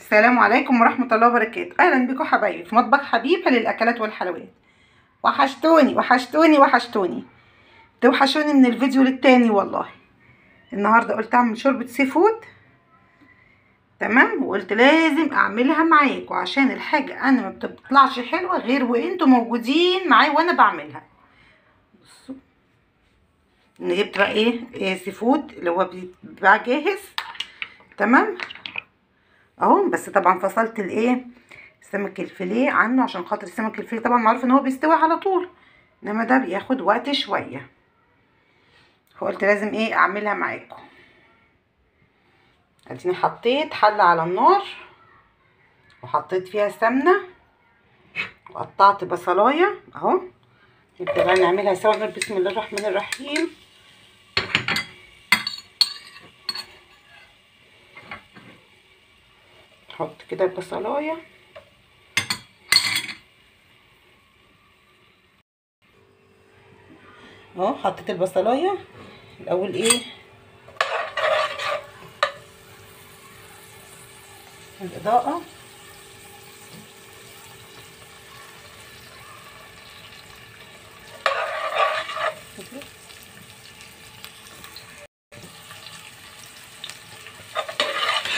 السلام عليكم ورحمة الله وبركاته. أهلا بكم حبايبي في مطبخ حبيبة للأكلات والحلويات. وحشتوني وحشتوني وحشتوني، توحشوني من الفيديو للتاني والله. النهاردة قلت أعمل شوربة seafood، تمام، وقلت لازم أعملها معاكم عشان الحاجة أنا ما بتطلعش حلوة غير وانتوا موجودين معايا وأنا بعملها. بصوا، أنا جبت بقى إيه seafood اللي هو بيتباع جاهز، تمام اهو. بس طبعا فصلت الايه سمك الفيليه عنه عشان خاطر سمك الفيليه طبعا معروف ان هو بيستوي على طول، انما ده بياخد وقت شوية، فقلت لازم ايه اعملها معاكم. اديني حطيت حله على النار وحطيت فيها سمنه وقطعت بصلايه اهو. نبدا بقى نعملها سوا. بسم الله الرحمن الرحيم. نحط كده البصلايه اهو. حطيت البصلايه الاول ايه الاضاءة،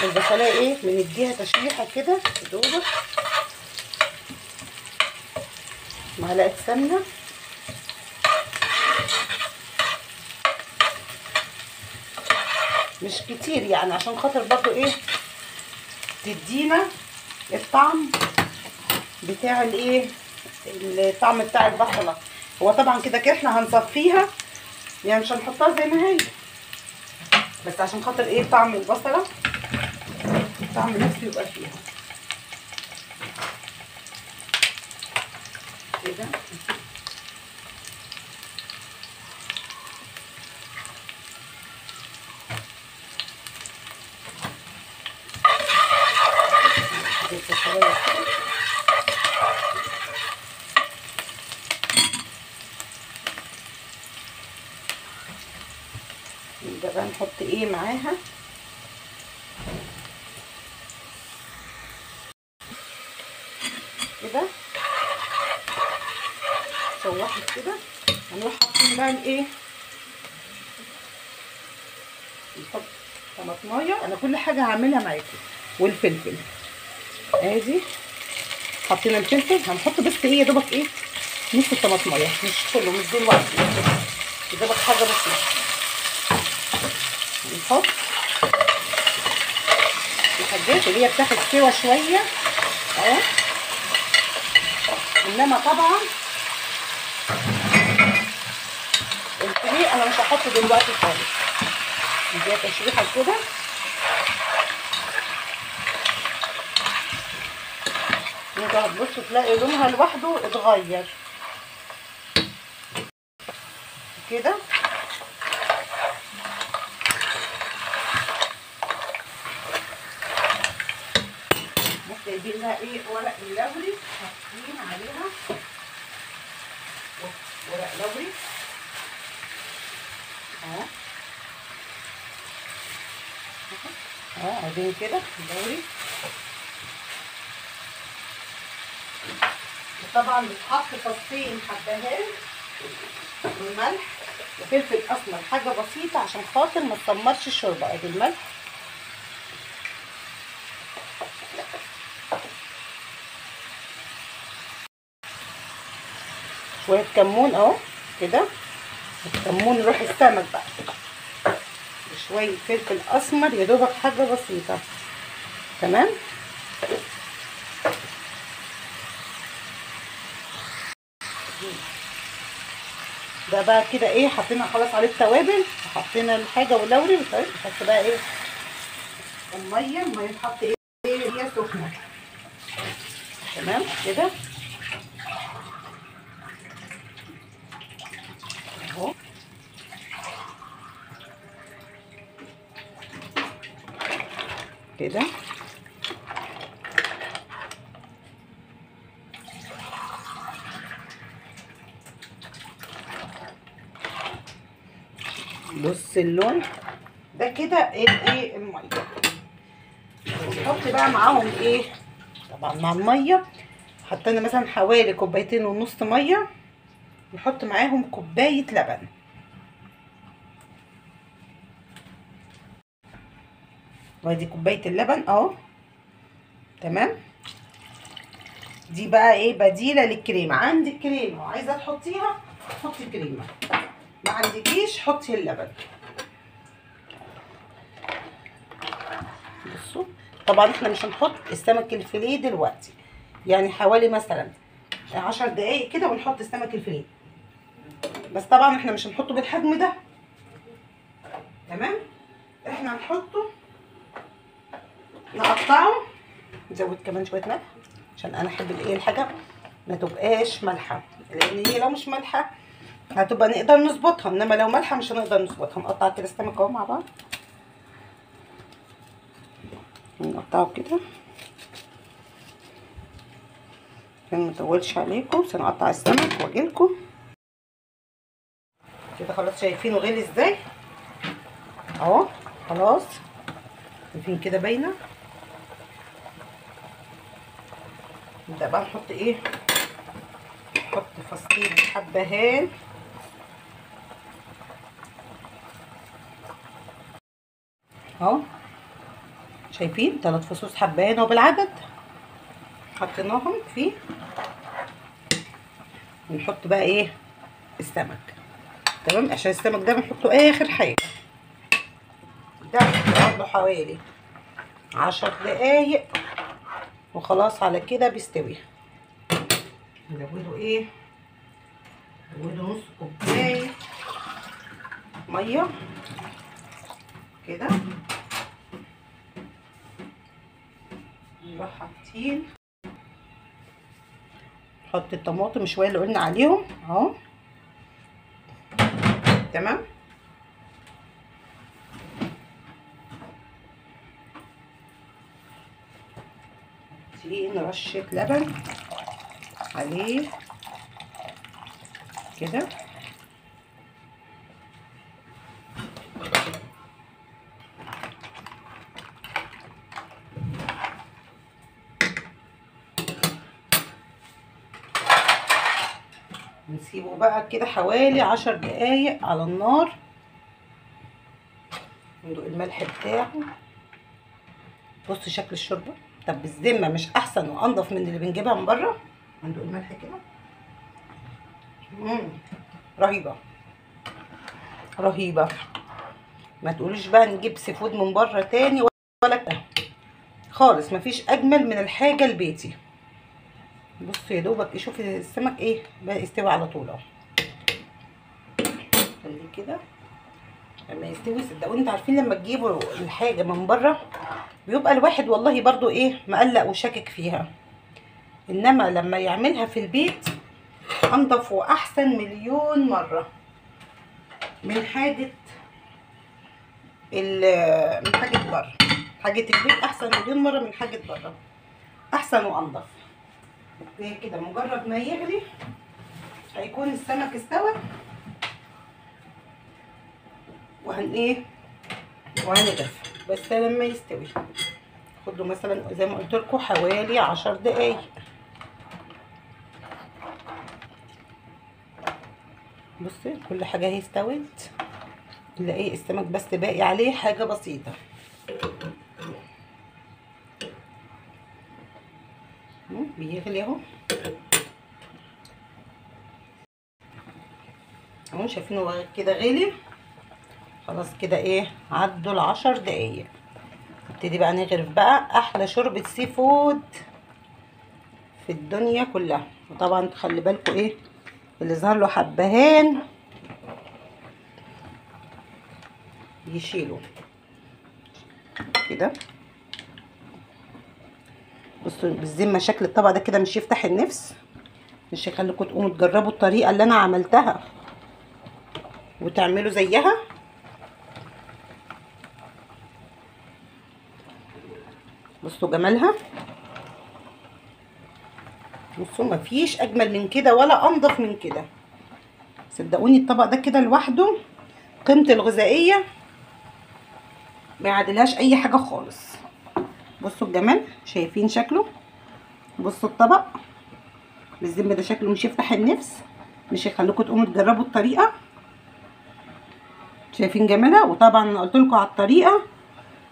البصلايه ايه بنديها تشويحه كده دوبك، معلقه سمنه، مش كتير يعني عشان خاطر برضو ايه تدينا الطعم بتاع الايه الطعم بتاع البصله. هو طبعا كده كده احنا هنصفيها يعني مش هنحطها زي ما هي، بس عشان خاطر ايه طعم البصله الطعم نفسه يبقى فيها كده. نبدأ بقى نحط ايه معاها كده، شوحت كده. هنروح حاطين بقى الايه نحط طماطمايه. انا كل حاجة هعملها معاكم، والفلفل ادي حطينا الفلفل. هنحط بس ايه يا دوبك ايه نص الطماطمايه، مش كله، مش دلوقتي، يا دوبك حاجة بسيطة. نحط الحاجات اللي هي بتاخد سوا شوية اهو، انما طبعا الفيليه انا مش هحطه دلوقتي خالص. نديها تشويحه كده. انتوا هتبصوا تلاقي لونها لوحده اتغير كده. جايبين لها ايه ورق اللوري، حاطين عليها ورق لوري اهو اهو عايزين كده لوري. وطبعا بتحط فصين حبهان وملح وفلفل اسمر، حاجة بسيطة عشان خاطر ما تسمرش الشوربة. ادي الملح، شوية كمون اهو كده، الكمون روح السمك بقى، شوية فلفل اسمر يا دوبك حاجة بسيطة، تمام. ده بقى كده ايه حطينا خلاص عليه التوابل وحطينا الحاجة واللوري. طيب نحط بقى ايه المية، المية تحط ايه هي سخنة، تمام كده اهو. كده بص اللون ده كده الايه المية. نحط بقى معاهم ايه؟ طبعا مع المية حطينا مثلا حوالي 2.5 كوباية مية، نحط معاهم كوباية لبن. وادي كوباية اللبن اهو. تمام. دي بقى ايه؟ بديله للكريمه. عندك كريمة وعايزه تحطيها حطي كريمة، ما عندكيش حطي اللبن. بصوا طبعا احنا مش هنحط السمك الفيليه دلوقتي، يعني حوالي مثلا 10 دقايق كده ونحط السمك الفيليه، بس طبعا احنا مش هنحطه بالحجم ده. تمام. احنا هنحطه نقطعه، نزود كمان شوية ملح عشان انا احب الايه الحاجة ما تبقاش مالحة، لان هي لو مش مالحة هتبقى نقدر نظبطها، انما لو مالحة مش هنقدر نظبطها. نقطع كده السمك اهو مع بعض، نقطعه كده عشان ما اطولش عليكم. بس هنقطع السمك واجيلكم كده. خلاص شايفينه غلي ازاي اهو، خلاص شايفين كده باينة. نبدا بقى نحط ايه؟ نحط فصين حبهان، اهو شايفين 3 فصوص حبهان اهو بالعدد حطيناهم فيه. ونحط بقى ايه؟ السمك. تمام. عشان السمك ده بنحطه اخر حاجة، ده بيقعد له حوالي 10 دقايق وخلاص على كده بيستوي. نزوده ايه؟ نزوده نص كوباية مية كده، نروح حاطين، نحط الطماطم شوية اللي قلنا عليهم اهو. تمام. رشه لبن عليه كده، نسيبه بقى كده حوالي 10 دقايق على النار. ندوق الملح بتاعه. بصوا شكل الشوربة. طب بالذمه مش احسن وانضف من اللي بنجيبها من بره؟ ندوق الملح كده. رهيبة رهيبة. ما تقوليش بقى نجيب seafood من بره تاني ولا كده خالص، مفيش اجمل من الحاجة البيتي. بصوا يا دوبك شوفي السمك ايه بقى يستوي على طول اهو. خليه كده لما يستوي. صدقوني انتوا عارفين لما تجيبوا الحاجة من بره بيبقى الواحد والله برضو ايه مقلق وشاكك فيها، انما لما يعملها في البيت انضف واحسن مليون مرة من حاجة من حاجة بره. حاجة البيت احسن مليون مرة من حاجة بره، احسن وانضف. كده مجرد ما يغلي هيكون السمك استوى، وهن ايه وهنغرف. بس لما يستوي خدوا مثلا زي ما قلت لكم حوالي 10 دقايق. بصي كل حاجة اهي استوت، الا ايه السمك بس باقي عليه حاجة بسيطة. بيغلي اهو اهو، شايفينه كده غلي خلاص كده ايه عدوا 10 دقايق. نبتدي بقى نغرف بقى احلى شوربة seafood في الدنيا كلها. وطبعا خلي بالكم ايه اللي ظهر له حبهان يشيله كده. بصوا بالذمه شكل الطبق ده كده مش يفتح النفس، مش يخليكم تقوموا تجربوا الطريقة اللي انا عملتها وتعملوا زيها. بصوا جمالها، بصوا مفيش اجمل من كده ولا انضف من كده. صدقوني الطبق ده كده لوحده قيمته الغذائية ما يعادلهاش اي حاجة خالص. بصوا الجمال، شايفين شكله؟ بصوا الطبق بالذمه ده شكله مش يفتح النفس، مش هيخليكم تقوموا تجربوا الطريقة. شايفين جمالها؟ وطبعا انا قلت لكم على الطريقة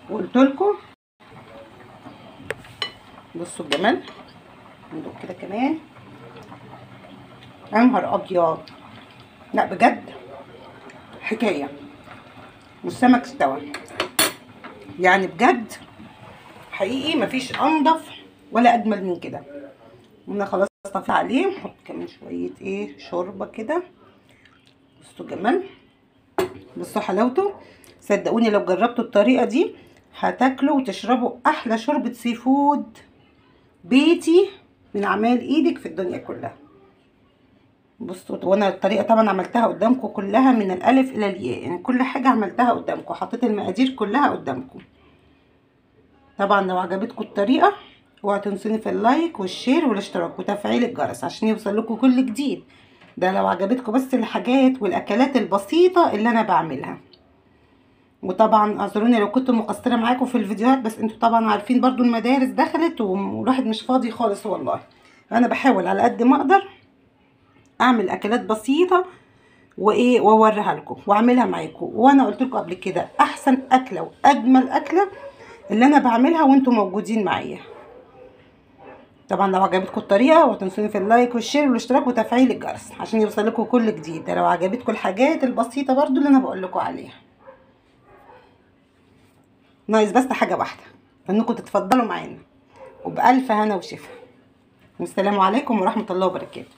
وقلت لكم. بصوا الجمال، ندوق كده كمان. يا نهار ابيض، لا بجد حكاية. والسمك استوى، يعني بجد حقيقي مفيش انضف ولا اجمل من كده. قلنا خلاص طفي عليه، نحط كمان شوية ايه شوربة كده. بصوا جمال، بصوا حلاوته. صدقوني لو جربتوا الطريقة دي هتاكلوا وتشربوا احلى شوربة seafood بيتي من اعمال ايدك في الدنيا كلها. بصوا، وانا الطريقة طبعا عملتها قدامكم كلها من الالف الى الياء، يعني كل حاجة عملتها قدامكم، حطيت المقادير كلها قدامكم. طبعا لو عجبتكم الطريقة اوعوا تنسوني في ال like وال share والاشتراك وتفعيل الجرس عشان يوصل لكم كل جديد. ده لو عجبتكم بس الحاجات والاكلات البسيطة اللي انا بعملها. وطبعا اعذروني لو كنت مقصرة معاكم في الفيديوهات، بس انتوا طبعا عارفين برضو المدارس دخلت والواحد مش فاضي خالص والله. انا بحاول على قد ما اقدر اعمل اكلات بسيطة وايه واوريها لكم واعملها معاكم. وانا قلت لكم قبل كده احسن اكله واجمل اكله اللي انا بعملها وانتوا موجودين معايا. طبعا لو عجبتكم الطريقة اوعوا تنسوني في ال like وال share والاشتراك وتفعيل الجرس عشان يوصل لكم كل جديد. ده لو عجبتكم الحاجات البسيطة برضو اللي انا بقول لكم عليها. ناقص بس حاجة واحدة، انكم تتفضلوا معانا وبالف هنا وشفا. والسلام عليكم ورحمة الله وبركاته.